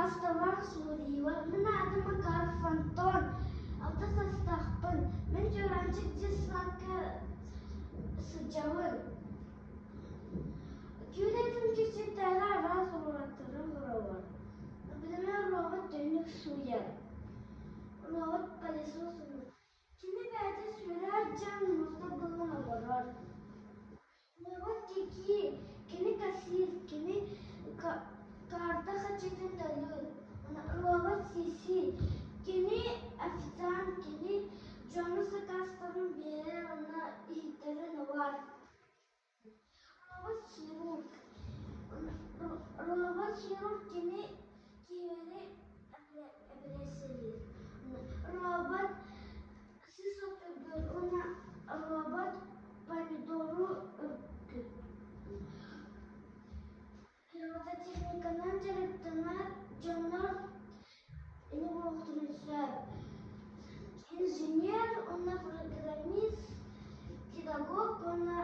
Убаастабыллаах суруйуулар, мин аатым Макаров Антон, алта саастаахпын. Мин Чуораанчык детсадка сылдьабын. Күүлэтин кичиттэрэ араас уруоктары оҥоробун. Например, робот түннүк сууйар, робот пылесос Кини бэйэтэ сүрэх дьаҥ муоста булан олорор. Робот кикии, кини кассир, кини карта харчытын төлүүр. Робот сиси, кини официант, кини дьону сакаастарын биэрэр уонна иһиттэрин ылар. Робот хирург. Робот хирург кини киһини эпэрээссийэлиир. Робот сис отугар уонна робот помидору үргүт. Робототехниканан дьарыктанар дьоннор ини буолуохтарын сөп. Инженер уонна программист, педагог уонна